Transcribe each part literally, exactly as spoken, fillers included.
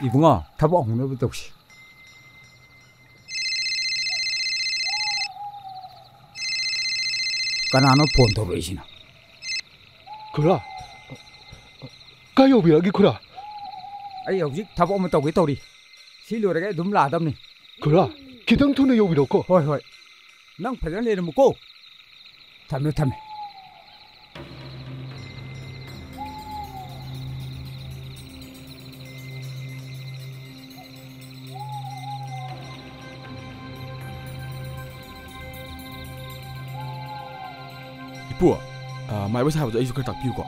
ꯏꯕꯨꯡꯉꯣ, ꯊꯕꯛ ꯍꯧꯅꯕ ꯇꯧꯁꯤ꯫ ꯀꯅꯥꯅꯣ ꯐꯣꯟ ꯇꯧꯔꯛꯏꯁꯤꯅ? ꯈꯨꯔꯥ, ꯀꯥꯏ ꯌꯧꯕꯤꯔꯛꯑꯒꯦ ꯈꯨꯔꯥ? ꯑꯩ ꯍꯧꯖꯤꯛ ꯊꯕꯛ ꯑꯃ ꯇꯧꯒꯦ ꯇꯧꯔꯤ꯫ ꯁꯤ ꯂꯣꯏꯔꯒ ꯑꯩ ꯑꯗꯨꯝ ꯂꯥꯛꯑꯗꯕꯅꯤ꯫ ꯈꯨꯔꯥ, ꯈꯤꯇꯪ ꯊꯨꯅ ꯌꯧꯕꯤꯔꯛꯎꯀꯣ꯫ ꯍꯣꯏ, ꯍꯣꯏ꯫ ꯅꯪ ꯐꯖꯅ ꯂꯩꯔꯝꯃꯨꯀꯣ꯫ ꯊꯝꯃꯦ, ꯊꯝꯃꯦ꯫ ꯏꯄꯨ, ꯑ, ꯃꯥꯏꯕ ꯁꯥꯕꯗꯣ ꯑꯩꯁꯨ ꯈꯔ ꯇꯥꯛꯄꯤꯌꯨꯀꯣ꯫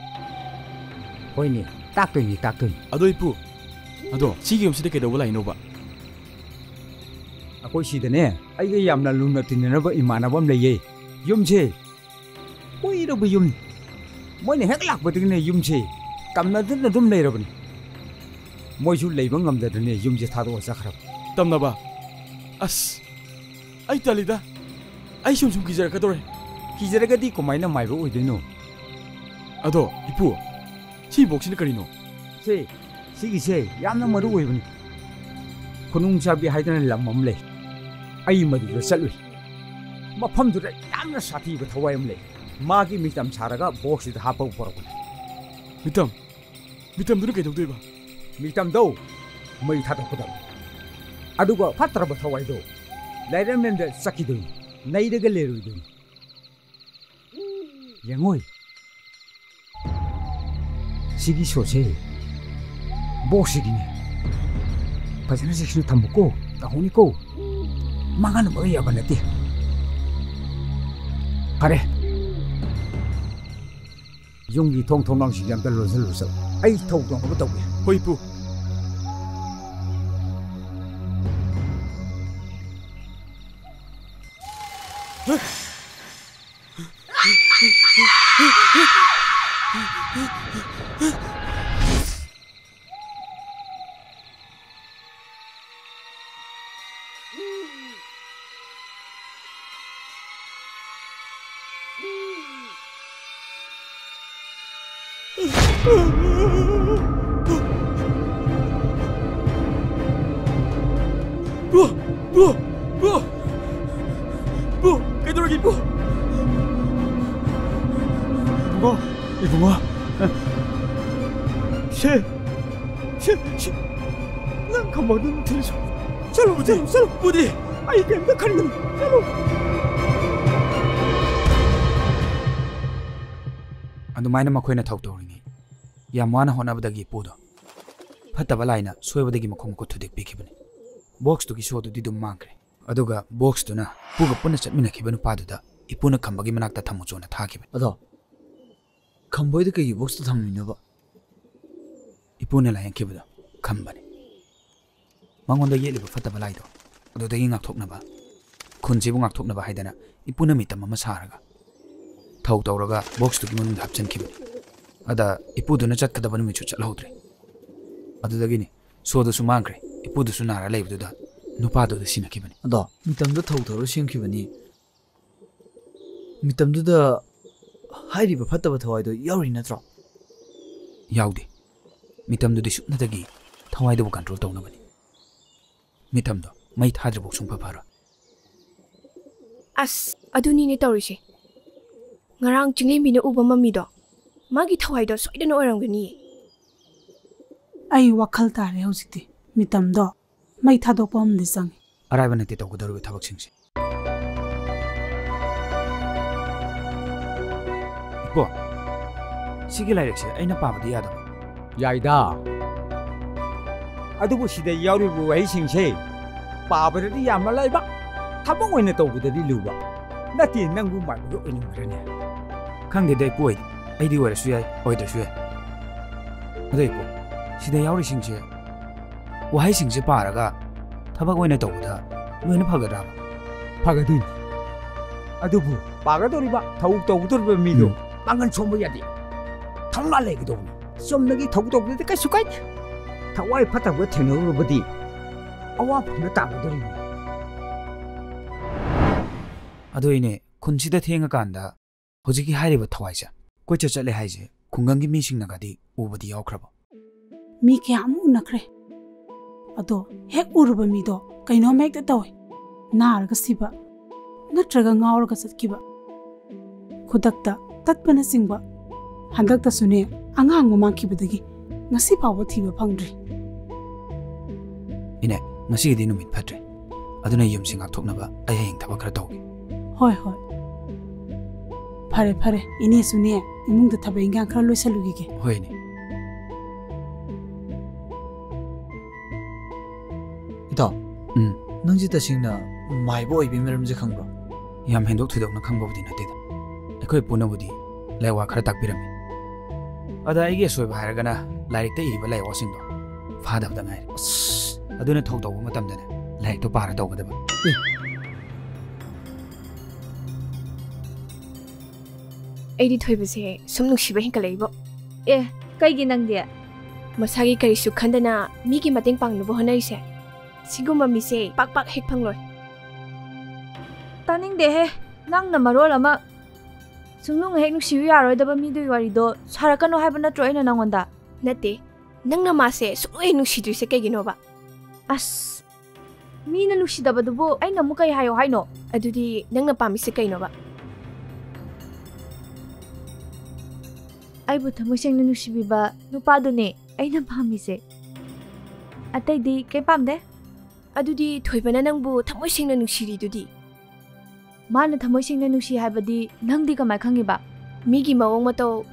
ꯍꯣꯏꯅꯦ, ꯇꯥꯛꯇꯣꯏꯅꯤ, ꯇꯥꯛꯇꯣꯏꯅꯤ꯫ ꯑꯗꯣ ꯏꯄꯨ, ꯑꯗꯣ ꯁꯤꯒꯤ ꯌꯨꯝꯁꯤꯗ ꯀꯩꯗꯧꯕ ꯂꯥꯛꯏꯅꯣꯕ? ꯑꯩꯈꯣꯏ ꯁꯤꯗꯅꯦ, ꯑꯩꯒ ꯌꯥꯝꯅ ꯂꯨꯅ ꯇꯤꯟꯅꯔꯕ ꯏꯃꯥꯟꯅꯕ ꯑꯃ ꯂꯩꯌꯦ꯫ ꯌꯨꯝꯁꯦ ꯀꯨꯏꯔꯕ ꯌꯨꯝꯅꯤ꯫ ꯃꯣꯏꯅ ꯍꯦꯛ ꯂꯥꯛꯄꯗꯒꯤꯅꯦ ꯌꯨꯝꯁꯦ ꯇꯝꯅꯗꯅ ꯑꯗꯨꯝ ꯂꯩꯔꯕꯅꯤ꯫ ꯃꯣꯏꯁꯨ ꯂꯩꯕ ꯉꯝꯗꯗꯅꯦ ꯌꯨꯝꯁꯦ ꯊꯥꯗꯣꯛꯑ ꯆꯠꯈ꯭ꯔꯕ꯫ ꯇꯝꯅꯕ? ꯑꯁ, ꯑꯩ ꯇꯜꯂꯤꯗ꯫ ꯑꯩ ꯁꯨꯝ ꯁꯨꯝ ꯀꯤꯖꯔꯛꯀꯗꯧꯔꯦ꯫ ꯀꯤꯖꯔꯒꯗꯤ ꯀꯃꯥꯏꯅ ꯃꯥꯏꯕ ꯑꯣꯏꯗꯣꯏꯅꯣ? ꯑꯗꯣ, ꯏꯄꯨ, ꯁꯤ ꯕꯣꯛꯁꯤꯅ ꯀꯔꯤꯅꯣ? ꯁꯦ, ꯁꯤꯒꯤꯁꯦ ꯌꯥꯝꯅ ꯃꯔꯨ ꯑꯣꯏꯕꯅꯤ꯫ ꯈꯨꯅꯨꯡ ꯆꯥꯕꯤ ꯍꯥꯏꯗꯅ ꯂꯝ ꯑꯃ ꯂꯩ꯫ ꯑꯩ ꯃꯗꯨꯗ ꯆꯠꯂꯨꯏ꯫ ꯃꯐꯝꯗꯨꯗ ꯌꯥꯝꯅ ꯁꯥꯊꯤꯕ ꯊꯋꯥꯏ ꯑꯃ ꯂꯩ꯫ ꯃꯥꯒꯤ ꯃꯤꯇꯝ ꯁꯥꯔꯒ ꯕꯣꯛꯁꯁꯤꯗ ꯍꯥꯞꯄꯒ ꯄꯨꯔꯛꯄꯅꯤ꯫ ꯃꯤꯇꯝ? ꯃꯤꯇꯝꯗꯨꯅ ꯀꯩꯗꯧꯗꯣꯏꯕ? ꯃꯤꯇꯝꯗꯣ ꯃꯩ ꯊꯥꯗꯣꯛꯀꯗꯕꯅꯤ꯫ ꯑꯗꯨꯒ ꯐꯠꯇ꯭ꯔꯕ ꯊꯋꯥꯏꯗꯣ ꯂꯥꯏꯔꯦꯝꯂꯦꯟꯗ ꯆꯠꯈꯤꯗꯣꯏꯅꯤ, ꯅꯩꯔꯒ ꯂꯩꯔꯣꯏꯗꯣꯏꯅꯤ꯫ ꯌꯦꯡꯉꯣꯏ, ꯁꯤꯒꯤ ꯁꯣꯠꯁꯦ ꯕꯣꯁꯁꯤꯒꯤꯅꯦ꯫ ꯐꯖꯅ ꯆꯦꯛꯁꯤꯟꯅ ꯊꯝꯃꯨꯀꯣ, ꯇꯧꯍꯧꯅꯤꯀꯣ꯫ ꯃꯥꯡꯍꯟꯕ ꯌꯥꯕ ꯅꯠꯇꯦ꯫ ꯐꯔꯦ, ꯌꯨꯝꯒꯤ ꯊꯣꯡ ꯊꯣꯡꯅꯥꯎꯁꯤꯡꯁꯦ ꯑꯝꯇ ꯂꯣꯟꯁꯤꯜꯂꯨ ꯆꯠꯂꯨ꯫ ꯑꯩ ꯊꯧ ꯇꯧꯅꯕ ꯇꯧꯒꯦ꯫ ꯍꯣꯏ, ꯏꯄꯨ꯫ ꯄꯨ! ꯄꯨ! ꯄꯨ! ꯀꯩꯗꯧꯔꯒꯦ, ꯄꯨ? ꯏꯕꯨꯡꯉꯣ! ꯏꯕꯨꯡꯉꯣ! ꯁꯦ! ꯁꯦ! ꯁꯦ! ꯅꯪ ꯈꯝꯕꯗꯨ ꯑꯗꯨꯝ ꯊꯤꯜꯂꯨ꯫ ꯆꯠꯂꯨ, ꯆꯠꯂꯨ, ꯆꯠꯂꯨ꯫ ꯄꯨꯗꯤ! ꯑꯩ ꯀꯩꯝꯇ ꯈꯟꯒꯅꯨ꯫ ꯆꯠꯂꯨ꯫ ꯑꯗꯨꯃꯥꯏꯅ ꯃꯈꯣꯏꯅ ꯊꯧ ꯇꯧꯔꯤꯉꯩ, ꯌꯥꯝ ꯋꯥꯅ ꯍꯣꯠꯅꯕꯗꯒꯤ ꯏꯄꯨꯗꯣ ꯐꯠꯇꯕ ꯂꯥꯏꯅ ꯁꯣꯏꯕꯗꯒꯤ ꯃꯈꯣꯡ ꯃꯈꯨꯠ ꯊꯨꯗꯦꯛꯄꯤꯈꯤꯕꯅꯤ꯫ ꯕꯣꯛꯁꯇꯨꯒꯤ ꯁꯣꯗꯨꯗꯤ ꯑꯗꯨꯝ ꯃꯥꯡꯈ꯭ꯔꯦ꯫ ꯑꯗꯨꯒ ꯕꯣꯛꯁꯇꯨꯅ ꯏꯄꯨꯒ ꯄꯨꯟꯅ ꯆꯠꯃꯤꯟꯅꯈꯤꯕ ꯅꯨꯄꯥꯗꯨꯗ ꯏꯄꯨꯅ ꯈꯝꯕꯒꯤ ꯃꯅꯥꯛꯇ ꯊꯝꯃꯨ ꯆꯣꯅ ꯊꯥꯈꯤꯕꯅꯤ꯫ ꯑꯗꯣ ꯈꯝꯕꯣꯏꯗ ꯀꯩꯒꯤ ꯕꯣꯛꯁꯇ ꯊꯝꯃꯤꯅꯣꯕ? ꯏꯄꯨꯅ ꯂꯥꯏꯌꯦꯡꯈꯤꯕꯗꯣ ꯈꯝꯕꯅꯤ꯫ ꯃꯉꯣꯟꯗ ꯌꯦꯠꯂꯤꯕ ꯐꯠꯇꯕ ꯂꯥꯏꯗꯣ ꯑꯗꯨꯗꯒꯤ ꯉꯥꯛꯊꯣꯛꯅꯕ, ꯈꯨꯟꯁꯤꯕꯨ ꯉꯥꯛꯊꯣꯛꯅꯕ ꯍꯥꯏꯗꯅ ꯏꯄꯨꯅ ꯃꯤꯇꯝ ꯑꯃ ꯁꯥꯔꯒ ꯊꯧ ꯇꯧꯔꯒ ꯕꯣꯛꯁꯇꯨꯒꯤ ꯃꯅꯨꯡꯗ ꯍꯥꯞꯆꯤꯟꯈꯤꯕꯅꯤ꯫ ꯑꯗ ꯏꯄꯨꯗꯨꯅ ꯆꯠꯀꯗꯕ ꯅꯨꯃꯤꯠꯁꯨ ꯆꯠꯍꯧꯗ꯭ꯔꯦ꯫ ꯑꯗꯨꯗꯒꯤꯅꯤ ꯁꯣꯗꯨꯁꯨ ꯃꯥꯡꯈ꯭ꯔꯦ, ꯏꯄꯨꯗꯨꯁꯨ ꯅꯥꯔ ꯂꯩꯕꯗꯨꯗ ꯅꯨꯄꯥꯗꯨꯗ ꯁꯤꯟꯅꯈꯤꯕꯅꯤ꯫ ꯑꯗꯣ ꯃꯤꯇꯝꯗ ꯊꯧ ꯇꯧꯔ ꯁꯦꯝꯈꯤꯕꯅꯤ꯫ ꯃꯤꯇꯝꯗꯨꯗ ꯍꯥꯏꯔꯤꯕ ꯐꯠꯇꯕ ꯊꯋꯥꯏꯗꯣ ꯌꯥꯎꯔꯤ ꯅꯠꯇ꯭ꯔꯣ? ꯌꯥꯎꯗꯦ꯫ ꯃꯤꯇꯝꯗꯨꯗꯤ ꯁꯨꯞꯅꯇꯒꯤ ꯊꯋꯥꯏꯗꯨꯕꯨ ꯀꯟꯇ꯭ꯔꯣꯜ ꯇꯧꯅꯕꯅꯤ꯫ ꯃꯤꯇꯝꯗꯣ ꯃꯩ ꯊꯥꯗ꯭ꯔꯤꯐꯥꯎ ꯁꯨꯡꯐ ꯐꯔꯣꯏ꯫ ꯑꯁ, ꯑꯗꯨꯅꯤꯅꯦ ꯇꯧꯔꯤꯁꯦ꯫ ꯉꯔꯥꯡ ꯆꯤꯡꯂꯦꯝꯕꯤꯅ ꯎꯕ ꯃꯃꯤꯗꯣ, ꯃꯥꯒꯤ ꯊꯋꯥꯏꯗꯣ ꯁꯣꯏꯗꯅ ꯑꯣꯏꯔꯝꯒꯅꯤꯌꯦ꯫ ꯑꯩ ꯋꯥꯈꯜ ꯇꯥꯔꯦ ꯍꯧꯖꯤꯛꯇꯤ꯫ ꯃꯤꯇꯝꯗꯣ ꯃꯩ ꯊꯥꯗꯣꯛꯄ ꯑꯃꯗꯤ ꯆꯪꯉꯤ꯫ ꯑꯔꯥꯏꯕ ꯅꯠꯇꯦ ꯇꯧꯒꯗꯧꯔꯤꯕ ꯊꯕꯛꯁꯤꯡꯁꯦ꯫ ꯏꯄꯣ, ꯁꯤꯒꯤ ꯂꯥꯏꯔꯤꯛꯁꯦ ꯑꯩꯅ ꯄꯥꯕꯗꯤ ꯌꯥꯗꯕ? ꯌꯥꯏꯗ꯫ ꯑꯗꯨꯕꯨ ꯁꯤꯗ ꯌꯥꯎꯔꯤꯕ ꯋꯥꯍꯩꯁꯤꯡꯁꯦ ꯄꯥꯕꯗꯗꯤ ꯌꯥꯝꯅ ꯂꯥꯏꯕ, ꯊꯕꯛ ꯑꯣꯏꯅ ꯇꯧꯕꯗꯗꯤ ꯂꯨꯕ꯫ ꯅꯠꯇꯦ, ꯅꯪꯕꯨ ꯃꯥꯏꯕꯒ ꯑꯣꯏꯅꯤꯡꯕ꯭ꯔꯅꯦ? ꯈꯪꯗꯦꯗ, ꯏꯄꯨ, ꯑꯩꯗꯤ, ꯑꯩꯗꯤ ꯑꯣꯏꯔꯁꯨ ꯌꯥꯏ, ꯑꯣꯏꯗ꯭ꯔꯁꯨ ꯌꯥꯏ꯫ ꯑꯗꯣ ꯏꯄꯨ, ꯁꯤꯗ ꯌꯥꯎꯔꯤꯁꯤꯡꯁꯦ, ꯋꯥꯍꯩꯁꯤꯡꯁꯦ ꯄꯥꯔꯒ ꯊꯕꯛ ꯑꯣꯏꯅ ꯇꯧꯕꯗ ꯂꯣꯏꯅ ꯐꯒꯗ꯭ꯔꯥꯕ? ꯐꯒꯗꯣꯏꯅꯤ꯫ ꯑꯗꯨꯕꯨ ꯄꯥꯒꯗꯧꯔꯤꯕ, ꯊꯕꯛ ꯇꯧꯒꯗꯧꯔꯤꯕ ꯃꯤꯗꯣ ꯎꯝ꯫ ꯄꯥꯡꯒꯜ ꯁꯣꯟꯕ ꯌꯥꯗꯦ꯫ ꯊꯧꯅꯥ ꯂꯩꯒꯗꯧꯕꯅꯤ꯫ ꯆꯨꯝꯅꯒꯤ ꯊꯕꯛ ꯇꯧꯕꯗꯗꯤ ꯀꯩꯁꯨ ꯀꯥꯏꯗꯦ꯫ ꯊꯋꯥꯏ ꯐꯠꯇꯕ ꯊꯦꯡꯅꯔꯨꯔꯕꯗꯤ ꯑꯋꯥꯐꯝꯗ ꯇꯥꯒꯗꯧꯔꯤꯕꯅꯤ꯫ ꯑꯗꯨ ꯏꯅꯦ, ꯈꯨꯟꯁꯤꯗ ꯊꯦꯡꯉꯀꯥꯟꯗ ꯍꯧꯖꯤꯛꯀꯤ ꯍꯥꯏꯔꯤꯕ ꯊꯋꯥꯏꯁꯦ ꯀꯣꯏꯆꯠ ꯆꯠꯂꯦ ꯍꯥꯏꯁꯦ ꯈꯨꯡꯒꯪꯒꯤ ꯃꯤꯁꯤꯡꯅꯒꯗꯤ ꯎꯕꯗꯤ ꯌꯥꯎꯈ꯭ꯔꯕ? ꯃꯤ ꯀꯌꯥ ꯑꯃ ꯎꯅꯈ꯭ꯔꯦ꯫ ꯑꯗꯣ ꯍꯦꯛ ꯎꯔꯨꯕ ꯃꯤꯗꯣ ꯀꯩꯅꯣꯝ ꯍꯦꯛꯇ ꯇꯧꯏ꯫ ꯅꯥꯔꯒ ꯁꯤꯕ, ꯅꯠꯇ꯭ꯔꯒ ꯉꯥꯎꯔꯒ ꯆꯠꯈꯤꯕ, ꯈꯨꯗꯛꯇ ꯇꯠꯄꯅꯆꯤꯡꯕ꯫ ꯍꯟꯗꯛꯇꯁꯨꯅꯦ, ꯑꯉꯥꯡ ꯑꯃ ꯃꯥꯡꯈꯤꯕꯗꯒꯤ ꯉꯁꯤ ꯐꯥꯎꯕ ꯊꯤꯕ ꯐꯪꯗ꯭ꯔꯤ꯫ ꯏꯅꯦ, ꯉꯁꯤꯒꯤꯗꯤ ꯅꯨꯃꯤꯠ ꯐꯠꯇ꯭ꯔꯦ, ꯑꯗꯨꯅ ꯌꯨꯝꯁꯤ ꯉꯥꯛꯊꯣꯛꯅꯕ ꯑꯩ ꯍꯌꯦꯡ ꯊꯕꯛ ꯈꯔ ꯇꯧꯒꯦ꯫ ꯍꯣꯏ, ꯍꯣꯏ꯫ ꯐꯔꯦ, ꯐꯔꯦ꯫ ꯏꯅꯦꯁꯨꯅꯦ, ꯏꯃꯨꯡꯗ ꯊꯕꯛ ꯏꯟꯈꯥꯡ ꯈꯔ ꯂꯣꯏꯁꯜꯂꯨꯈꯤꯒꯦ꯫ ꯍꯣꯏ, ꯏꯅꯦ꯫ ꯏꯇꯥꯎ, ꯎꯝ꯫ ꯅꯪꯁꯦ ꯇꯁꯦꯡꯅ ꯃꯥꯏꯕ ꯑꯣꯏꯕꯒꯤ ꯃꯔꯝꯁꯦ ꯈꯪꯕ꯭ꯔꯣ? ꯌꯥꯝ ꯍꯦꯟꯗꯣꯛ ꯊꯣꯏꯗꯣꯛꯅ ꯈꯪꯕꯕꯨꯗꯤ ꯅꯠꯇꯦꯗ꯫ ꯑꯩꯈꯣꯏ ꯄꯨꯅꯕꯨꯗꯤ ꯂꯥꯏꯋꯥ ꯈꯔ ꯇꯥꯛꯄꯤꯔꯝꯃꯤ꯫ ꯑꯗ ꯑꯩꯒꯤ ꯑꯁꯣꯏꯕ ꯍꯥꯏꯔꯒꯅ ꯂꯥꯏꯔꯤꯛꯇ ꯏꯔꯤꯕ ꯂꯥꯏꯋꯥꯁꯤꯡꯗꯣ ꯐꯥꯗꯕꯗ ꯉꯥꯏꯔꯦ꯫ ꯑꯁ! ꯑꯗꯨꯅ ꯊꯧ ꯇꯧꯕ ꯃꯇꯝꯗꯅꯦ ꯂꯥꯏꯔꯤꯛꯇꯣ ꯄꯥꯔ ꯇꯧꯒꯗꯕ꯫ ꯑꯦ! ꯑꯩꯗꯤ ꯊꯣꯏꯕꯁꯦ ꯁꯨꯝ ꯅꯨꯡꯁꯤꯕ ꯍꯦꯟꯀꯠꯂꯛꯏꯕꯣ꯫ ꯑꯦ, ꯀꯩꯒꯤ ꯅꯪꯗꯤ? ꯃꯁꯥꯒꯤ ꯀꯔꯤꯁꯨ ꯈꯟꯗꯅ ꯃꯤꯒꯤ ꯃꯇꯦꯡ ꯄꯥꯡꯅꯕ ꯍꯣꯠꯅꯔꯤꯁꯦ, ꯁꯤꯒꯨꯝꯕ ꯃꯤꯁꯦ ꯄꯥꯛ ꯄꯥꯛ ꯍꯦꯛ ꯐꯪꯂꯣꯏ꯫ ꯇꯥꯅꯤꯡꯗꯦꯍꯦ, ꯅꯪꯅ ꯃꯔꯣꯜ ꯑꯃ꯫ ꯁꯨꯡꯅꯨꯡ ꯍꯦꯛ ꯅꯨꯡꯁꯤꯌꯨ ꯌꯥꯔꯣꯏꯗꯕ ꯃꯤꯗꯨꯒꯤ ꯋꯥꯔꯤꯗꯣ ꯁꯥꯔꯛꯀꯅꯣ ꯍꯥꯏꯕ ꯅꯠꯇ꯭ꯔꯣ ꯑꯩꯅ ꯅꯪꯉꯣꯟꯗ? ꯅꯠꯇꯦ, ꯅꯪꯅ ꯃꯥꯁꯦ ꯁꯨꯡꯅꯨꯡ ꯍꯦꯛ ꯅꯨꯡꯁꯤꯗ꯭ꯔꯤꯁꯦ ꯀꯩꯒꯤꯅꯣꯕ? ꯑꯁ, ꯃꯤꯅ ꯅꯨꯡꯁꯤꯗꯕꯗꯨꯕꯨ ꯑꯩꯅ ꯑꯃꯨꯛ ꯀꯩ ꯍꯥꯏꯌꯣ ꯍꯥꯏꯅꯣ? ꯑꯗꯨꯗꯤ ꯅꯪꯅ ꯄꯥꯝꯃꯤꯁꯦ ꯀꯩꯅꯣꯕ? ꯑꯩꯕꯨ ꯊꯃꯣꯏ ꯁꯦꯡꯅ ꯅꯨꯡꯁꯤꯕꯤꯕ ꯅꯨꯄꯥꯗꯨꯅꯦ ꯑꯩꯅ ꯄꯥꯝꯃꯤꯁꯦ꯫ ꯑꯇꯩꯗꯤ ꯀꯩꯝ ꯄꯥꯝꯗꯦ꯫ ꯑꯗꯨꯗꯤ ꯊꯣꯏꯕꯅ ꯅꯪꯕꯨ ꯊꯃꯣꯏ ꯁꯦꯡꯅ ꯅꯨꯡꯁꯤꯔꯤꯗꯨꯗꯤ? ꯃꯥꯅ ꯊꯃꯣꯏ ꯁꯦꯡꯅ ꯅꯨꯡꯁꯤ ꯍꯥꯏꯕꯗꯤ ꯅꯪꯗꯤ ꯀꯃꯥꯏ ꯈꯪꯉꯤꯕ? ꯃꯤꯒꯤ ꯃꯑꯣꯡ ꯃꯇꯧ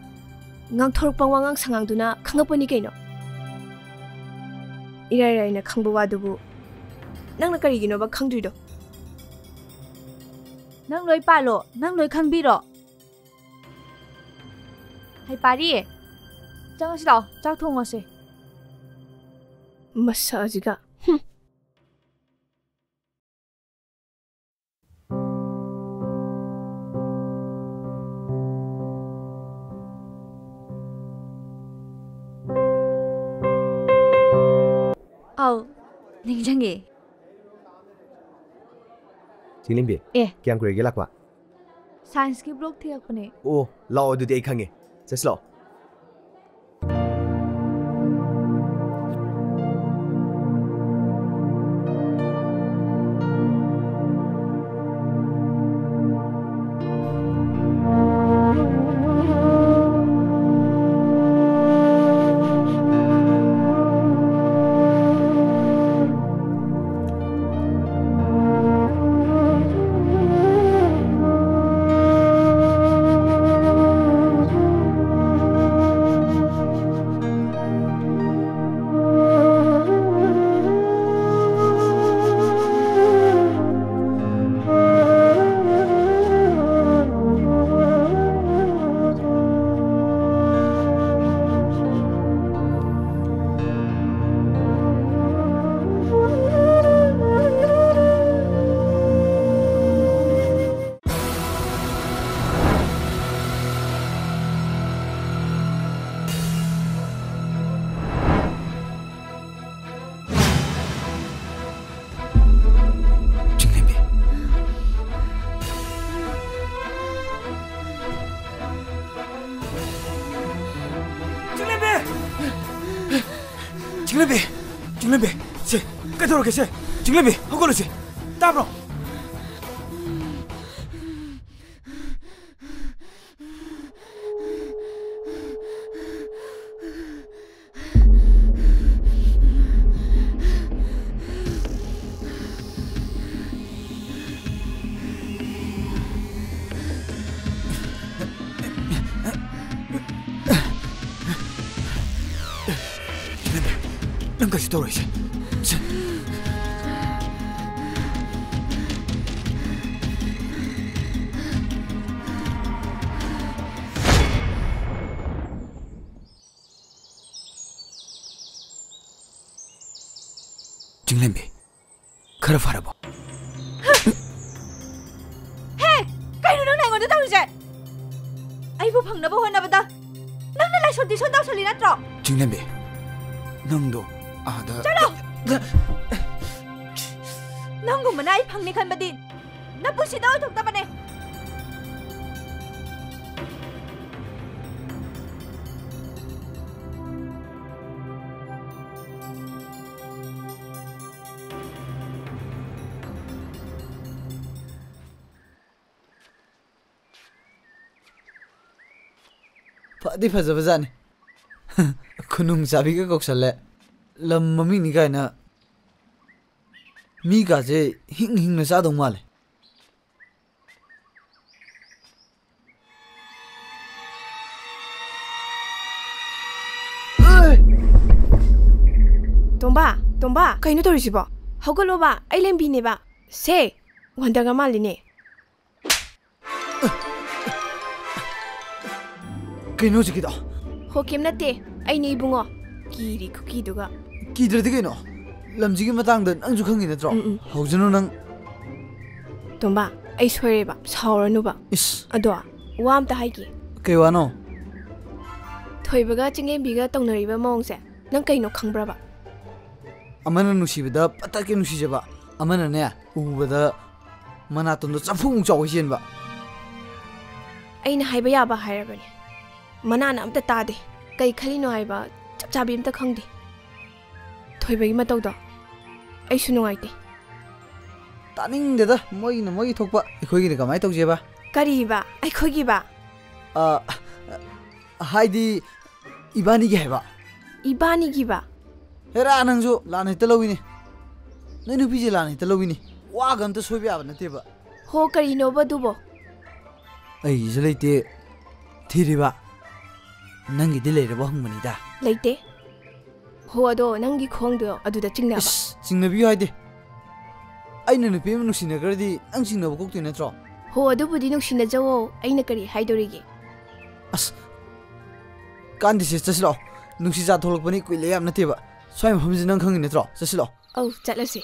ꯉꯥꯡꯊꯣꯔꯛꯄ, ꯋꯥꯉꯥꯡ ꯁꯉꯥꯡꯗꯨꯅ ꯈꯪꯉꯛꯄꯅꯤ ꯀꯩꯅꯣ꯫ ꯏꯔꯥꯏ ꯂꯥꯏꯅ ꯈꯪꯕ ꯋꯥꯗꯨꯕꯨ ꯅꯪꯅ ꯀꯔꯤꯒꯤꯅꯣꯕ ꯈꯪꯗ꯭ꯔꯤꯗꯣ? ꯅꯪ ꯂꯣꯏ ꯄꯥꯜꯂꯣ, ꯅꯪ ꯂꯣꯏ ꯈꯪꯕꯤꯔꯣ꯫ ꯍꯩ ꯄꯥꯔꯤ, ꯆꯪꯉꯁꯤ ꯂꯥꯛꯑꯣ, ꯆꯥꯛ ꯊꯣꯡꯉꯁꯦ꯫ ꯃꯁꯛ ꯑꯁꯤꯒ꯫ ꯍꯨꯝ꯫ ꯑꯧ, ꯅꯤꯡꯁꯤꯡꯉꯦ꯫ ꯆꯤꯡꯂꯦꯝꯕꯤ, ꯑꯦ꯫ ꯀꯌꯥꯝ ꯀꯨꯏꯔꯒꯦ ꯂꯥꯛꯄ? ꯁꯥꯏꯟꯁꯀꯤ ꯕ꯭ꯂꯣꯛ ꯊꯤꯔꯛꯄꯅꯦ꯫ ꯑꯣ, ꯂꯥꯛꯑꯣ, ꯑꯗꯨꯗꯤ ꯑꯩ ꯈꯪꯉꯦ꯫ ꯆꯠꯁꯤ ꯂꯥꯛꯑꯣ꯫ ꯆꯤꯡꯂꯦꯝꯕꯤ, ꯆꯤꯡꯂꯦꯝꯕꯤ, ꯁꯦ, ꯀꯩꯗꯧꯔꯒꯦ ꯁꯦ? ꯆꯤꯡꯂꯦꯝꯕꯤ, ꯍꯧꯒꯠꯂꯨ ꯁꯦ, ꯇꯥꯕ꯭ꯔꯣ? ꯅꯪ ꯀꯩꯁꯨ ꯇꯧꯔꯣꯏꯁꯦ꯫ ꯁꯦ꯫ ꯆꯤꯡꯂꯦꯝꯕꯤ, ꯈꯔ ꯐꯔꯕꯣ? ꯍꯦ! ꯀꯩꯅꯣ ꯅꯪꯅ ꯑꯩꯉꯣꯟꯗ ꯇꯧꯔꯤꯁꯦ? ꯑꯩꯕꯨ ꯐꯪꯅꯕ ꯍꯣꯠꯅꯕꯗ ꯅꯪꯅ ꯂꯥꯏꯁꯣꯟ ꯇꯤꯁꯣꯟ ꯇꯧꯁꯜꯂꯤ ꯅꯠꯇ꯭ꯔꯣ? ꯆꯤꯡꯂꯦꯝꯕꯤ, ꯅꯪꯗꯣ ꯑꯥꯗ ꯆꯠꯂꯣ! ꯅꯪꯒꯨꯝꯕꯅ ꯑꯩ ꯐꯪꯅꯤ ꯈꯟꯕꯗꯤ ꯅꯄꯨꯟꯁꯤꯗ ꯑꯣꯏꯊꯣꯛꯇꯕꯅꯦ꯫ ꯐꯗꯤ ꯐꯖꯕꯖꯥꯠꯅꯤ꯫ ꯈꯨꯅꯨꯡ ꯆꯥꯕꯤꯒ ꯀꯧꯁꯜꯂꯦ꯫ ꯂꯝ ꯃꯃꯤꯡꯅꯤ ꯀꯥꯏꯅ ꯃꯤꯒꯥꯁꯦ ꯍꯤꯡ ꯍꯤꯡꯅ ꯆꯥꯗꯧ ꯃꯥꯜꯂꯦ꯫ ꯇꯣꯝꯕ, ꯇꯣꯝꯕ, ꯀꯩꯅꯣ ꯇꯧꯔꯤꯁꯤꯕꯣ? ꯍꯧꯒꯠꯂꯣꯕ, ꯑꯩ ꯂꯦꯝꯕꯤꯅꯦꯕ꯫ ꯁꯦ, ꯋꯥꯟꯗꯒ ꯃꯥꯜꯂꯤꯅꯦ꯫ ꯀꯩꯅꯣ ꯍꯧꯖꯤꯛꯀꯤꯗꯣ? ꯍꯣ, ꯀꯩꯝ ꯅꯠꯇꯦ꯫ ꯑꯩꯅꯦ ꯏꯕꯨꯡꯉꯣ꯫ ꯀꯤꯔꯤ ꯈꯨꯀꯤꯗꯨꯒ꯫ ꯀꯤꯗ꯭ꯔꯗꯤ ꯀꯩꯅꯣ? ꯂꯝꯁꯤꯒꯤ ꯃꯇꯥꯡꯗ ꯅꯪꯁꯨ ꯈꯪꯉꯤ ꯅꯠꯇ꯭ꯔꯣ? ꯎꯝ, ꯎꯝ꯫ ꯍꯧꯖꯅꯨ ꯅꯪ꯫ ꯇꯣꯝꯕ, ꯑꯩ ꯁꯣꯏꯔꯦꯕ꯫ ꯁꯥꯎꯔꯅꯨꯕ꯫ ꯏꯁ꯫ ꯑꯗꯣ, ꯋꯥ ꯑꯝꯇ ꯍꯥꯏꯒꯦ꯫ ꯀꯩ ꯋꯥꯅꯣ? ꯊꯣꯏꯕꯒ ꯆꯤꯡꯂꯦꯝꯕꯤꯒ ꯇꯧꯅꯔꯤꯕ ꯃꯑꯣꯡꯁꯦ ꯅꯪ ꯀꯩꯅꯣ ꯈꯪꯕ꯭ꯔꯕ? ꯑꯃꯅ ꯅꯨꯡꯁꯤꯕꯗ ꯄꯇꯛꯀꯤ ꯅꯨꯡꯁꯤꯖꯕ, ꯑꯃꯅꯅꯦ ꯎꯕꯗ ꯃꯅꯥꯇꯣꯟꯗꯣ ꯆꯐꯨꯃꯨꯛ ꯆꯥꯎꯒꯩ ꯆꯦꯟꯕ꯫ ꯑꯩꯅ ꯍꯥꯏꯕ ꯌꯥꯕ ꯍꯥꯏꯔꯕꯅꯦ꯫ ꯃꯅꯥꯅ ꯑꯝꯇ ꯇꯥꯗꯦ꯫ ꯀꯩ ꯈꯜꯂꯤꯅꯣ ꯍꯥꯏꯕ ꯆꯞ ꯆꯥꯕꯤ ꯑꯝꯇ ꯈꯪꯗꯦ꯫ ꯊꯣꯏꯕꯒꯤ ꯃꯇꯧꯗꯣ ꯑꯩꯁꯨ ꯅꯨꯡꯉꯥꯏꯇꯦ꯫ ꯇꯥꯅꯤꯡꯗꯦꯗ, ꯃꯣꯏꯒꯤꯅ ꯃꯣꯏꯒꯤ ꯊꯣꯛꯄ, ꯑꯩꯈꯣꯏꯒꯤꯅ ꯀꯃꯥꯏꯅ ꯇꯧꯁꯦꯕ? ꯀꯔꯤꯕ? ꯑꯩꯈꯣꯏꯒꯤꯕ? ꯑ, ꯍꯥꯏꯗꯤ, ꯏꯕꯥꯅꯤꯒꯤ ꯍꯥꯏꯕ꯫ ꯏꯕꯥꯅꯤꯒꯤꯕ? ꯍꯦꯔꯥ, ꯅꯪꯁꯨ ꯂꯥꯟꯅ ꯍꯦꯛꯇ ꯂꯧꯏꯅꯦ꯫ ꯅꯣꯏ ꯅꯨꯄꯤꯁꯦ ꯂꯥꯟꯅ ꯍꯦꯛꯇ ꯂꯧꯏꯅꯦ꯫ ꯋꯥꯒ ꯑꯝꯇ ꯁꯣꯏꯕ ꯌꯥꯕ ꯅꯠꯇꯦꯕ꯫ ꯍꯣ, ꯀꯔꯤꯅꯣꯕ ꯑꯗꯨꯕꯣ? ꯑꯩꯒꯤꯁꯨ ꯂꯩꯇꯦ꯫ ꯊꯤꯔꯤꯕ? ꯅꯪꯒꯤꯗꯤ ꯂꯩꯔꯕ ꯍꯪꯕꯅꯤꯗ꯫ ꯂꯩꯇꯦ꯫ ꯍꯣ, ꯑꯗꯣ ꯅꯪꯒꯤ ꯈꯣꯡꯗꯣ ꯑꯗꯨꯗ ꯆꯤꯡꯅꯕ꯫ ꯏꯁ, ꯆꯤꯡꯅꯕꯤꯌꯨ ꯍꯥꯏꯗꯦ꯫ ꯑꯩꯅ ꯅꯨꯄꯤ ꯑꯃ ꯅꯨꯡꯁꯤꯅꯈ꯭ꯔꯗꯤ ꯅꯪ ꯆꯤꯡꯅꯕ ꯀꯣꯛꯇꯣꯏ ꯅꯠꯇ꯭ꯔꯣ? ꯍꯣ, ꯑꯗꯨꯕꯨꯗꯤ ꯅꯨꯡꯁꯤꯅꯖꯧꯋꯣ, ꯑꯩꯅ ꯀꯔꯤ ꯍꯥꯏꯗꯣꯔꯤꯒꯦ? ꯑꯁ, ꯀꯥꯟꯗꯦꯁꯦ, ꯆꯠꯁꯤ ꯂꯥꯛꯑꯣ꯫ ꯅꯨꯡꯁꯤꯆꯥ ꯊꯣꯛꯂꯛꯄꯅꯤ, ꯀꯨꯏ ꯂꯩ ꯌꯥꯕ ꯅꯠꯇꯦꯕ꯫ ꯁ꯭ꯋꯥꯏ ꯃꯐꯝꯁꯤ ꯅꯪ ꯈꯪꯉꯤ ꯅꯠꯇ꯭ꯔꯣ? ꯆꯠꯁꯤ ꯂꯥꯛꯑꯣ꯫ ꯑꯧ, ꯆꯠꯂꯁꯤ꯫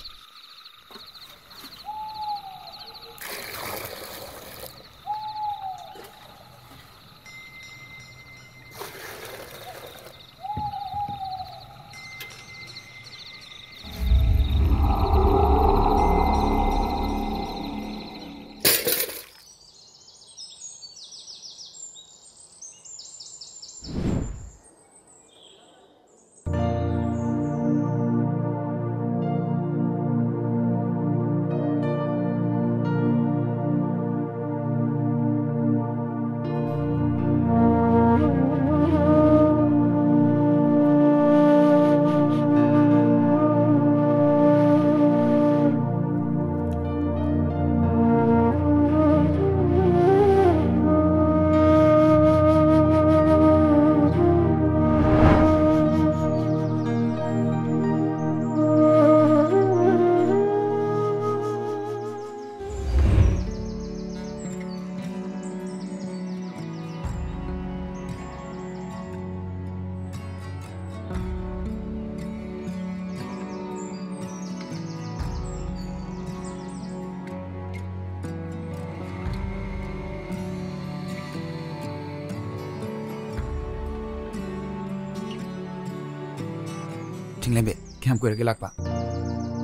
ꯊꯤꯡꯂꯦꯝꯕꯤ, ꯀꯌꯥꯝ ꯀꯨꯏꯔꯒꯦ ꯂꯥꯛꯄ?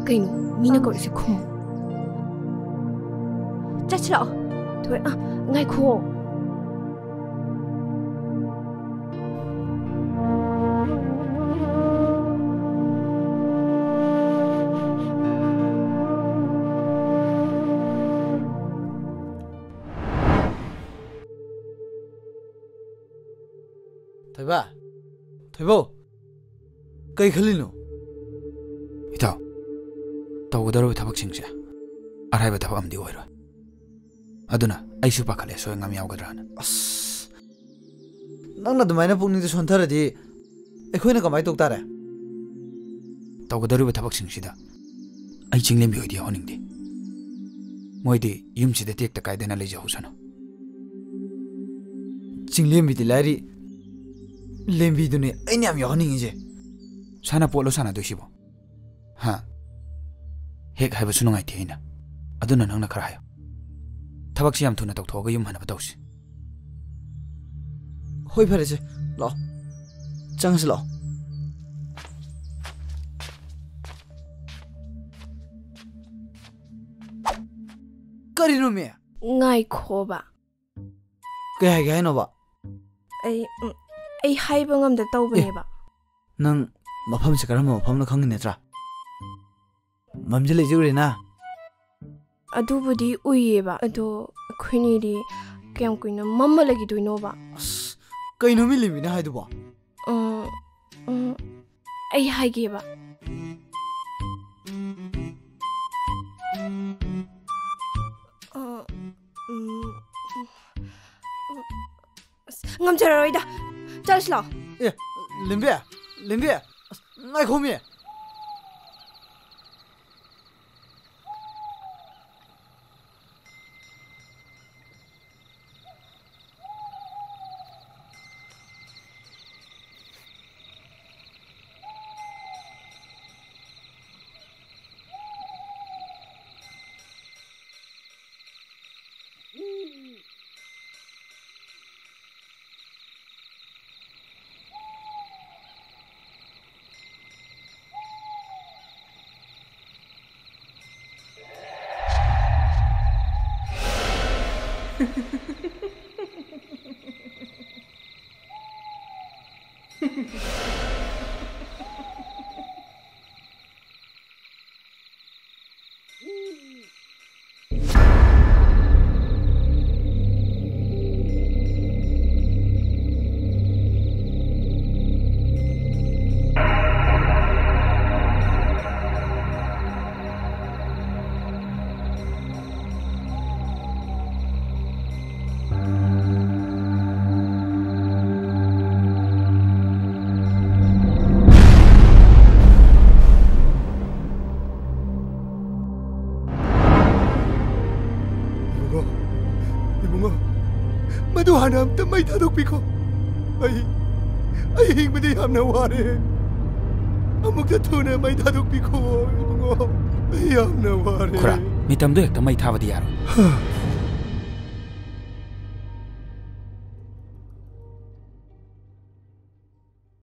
ꯀꯩꯅꯣ, ꯃꯤꯅ ꯀꯧꯔꯤꯁꯦ ꯈꯨꯝꯃꯣ꯫ ꯆꯠꯁꯤ ꯂꯥꯛꯑꯣ꯫ ꯊꯣꯏ-, ꯑ, ꯉꯥꯏꯈꯣ꯫ ꯊꯣꯏꯕ, ꯊꯣꯏꯕꯧ, ꯀꯩ ꯈꯜꯂꯤꯅꯣ? ꯏꯇꯥꯎ, ꯇꯧꯒꯗꯧꯔꯤꯕ ꯊꯕꯛꯁꯤꯡꯁꯦ ꯑꯔꯥꯏꯕ ꯊꯕꯛ ꯑꯃꯗꯤ ꯑꯣꯏꯔꯣꯏ꯫ ꯑꯗꯨꯅ ꯑꯩꯁꯨ ꯄꯥꯈꯠꯂꯦ, ꯑꯁꯣꯏ ꯑꯉꯥꯝ ꯌꯥꯎꯒꯗ꯭ꯔꯥꯅ꯫ ꯑꯁ, ꯅꯪꯅ ꯑꯗꯨꯃꯥꯏꯅ ꯄꯨꯛꯅꯤꯡꯗ ꯁꯣꯟꯊꯔꯗꯤ ꯑꯩꯈꯣꯏꯅ ꯀꯃꯥꯏꯅ ꯇꯧ ꯇꯥꯔꯦ? ꯇꯧꯒꯗꯧꯔꯤꯕ ꯊꯕꯛꯁꯤꯡꯁꯤꯗ ꯑꯩ ꯆꯤꯡꯂꯦꯝꯕꯤ ꯍꯣꯏꯗꯤ ꯌꯥꯎꯍꯟꯅꯤꯡꯗꯦ꯫ ꯃꯣꯏꯗꯤ ꯌꯨꯝꯁꯤꯗ ꯇꯦꯛꯇ ꯀꯥꯏꯗꯅ ꯂꯩꯖꯍꯧꯁꯅꯨ꯫ ꯆꯤꯡꯂꯦꯝꯕꯤꯗꯤ ꯂꯥꯏꯔꯤ, ꯂꯦꯝꯕꯤꯗꯨꯅꯦ ꯑꯩꯅ ꯌꯥꯝ ꯌꯥꯎꯍꯟꯅꯤꯡꯉꯤꯁꯦ꯫ ꯁꯥꯟꯅꯄꯣꯠꯂꯣ ꯁꯥꯟꯅꯗꯣꯏꯁꯤꯕꯣ? ꯍꯥ? ꯍꯦꯛ ꯍꯥꯏꯕꯁꯨ ꯅꯨꯡꯉꯥꯏꯇꯦ ꯑꯩꯅ꯫ ꯑꯗꯨꯅ ꯅꯪꯅ ꯈꯔ ꯍꯥꯏꯌꯨ꯫ ꯊꯕꯛꯁꯤ ꯌꯥꯝ ꯊꯨꯅ ꯇꯧꯊꯣꯛꯑꯒ ꯌꯨꯝ ꯍꯟꯅꯕ ꯇꯧꯁꯤ꯫ ꯍꯣꯏ, ꯐꯔꯦꯁꯦ꯫ ꯂꯥꯛꯑꯣ꯫ ꯆꯪꯉꯁꯤ ꯂꯥꯛꯑꯣ꯫ ꯀꯔꯤꯅꯣꯃꯤ? ꯉꯥꯏꯈꯣꯕ꯫ ꯀꯩ ꯍꯥꯏꯒꯦ ꯍꯥꯏꯅꯣꯕ? ꯑꯩ, ꯎꯝ, ꯑꯩ ꯍꯥꯏꯕ ꯉꯝꯗ ꯇꯧꯕꯅꯦꯕ꯫ ꯅꯪ ꯃꯐꯝꯁꯦ ꯀꯔꯝꯕ ꯃꯐꯝꯅꯣ ꯈꯪꯉꯤ ꯅꯠꯇ꯭ꯔꯥ? ꯃꯝꯁꯤꯜꯂꯛꯏꯁꯦ ꯎꯔꯦꯅ? ꯑꯗꯨꯕꯨꯗꯤ ꯎꯏꯌꯦꯕ, ꯑꯗꯣ ꯑꯩꯈꯣꯏꯅꯤꯗꯤ ꯀꯌꯥꯝ ꯀꯨꯏꯅ ꯃꯝꯃ ꯂꯩꯈꯤꯗꯣꯏꯅꯣꯕ? ꯑꯁ, ꯀꯩꯅꯣ ꯃꯤ ꯂꯤꯃꯤꯅ ꯍꯥꯏꯗꯨꯕꯣ? ꯎꯝ, ꯎꯝ, ꯑꯩ ꯍꯥꯏꯒꯦꯕ꯫ ꯑ, ꯎꯝ, ꯑꯁ, ꯉꯝꯖꯔꯔꯣꯏꯗ꯫ ꯆꯠꯂꯁꯤ ꯂꯥꯛꯑꯣ꯫ ꯑꯦ, ꯂꯦꯝꯕꯤ, ꯂꯦꯝꯕꯤ, ꯑꯁ, ꯉꯥꯏꯈꯣꯃꯤ꯫ ꯏꯕꯨꯡꯉꯣ, ꯃꯗꯨ ꯍꯥꯟꯅ ꯑꯝꯇ ꯃꯩ ꯊꯥꯗꯣꯛꯄꯤꯈꯣ꯫ ꯑꯩ, ꯑꯩ ꯍꯤꯡꯕꯗ ꯌꯥꯝꯅ ꯋꯥꯔꯦ꯫ ꯑꯃꯨꯛꯇ ꯊꯨꯅ ꯃꯩ ꯊꯥꯗꯣꯛꯄꯤꯈꯣ, ꯏꯕꯨꯡꯉꯣ꯫ ꯑꯩ ꯌꯥꯝꯅ ꯋꯥꯔꯦ꯫ ꯈꯨꯔꯥ, ꯃꯤꯇꯝꯗꯣ ꯍꯦꯛꯇ ꯃꯩ ꯊꯥꯕꯗꯤ ꯌꯥꯔꯣꯏ꯫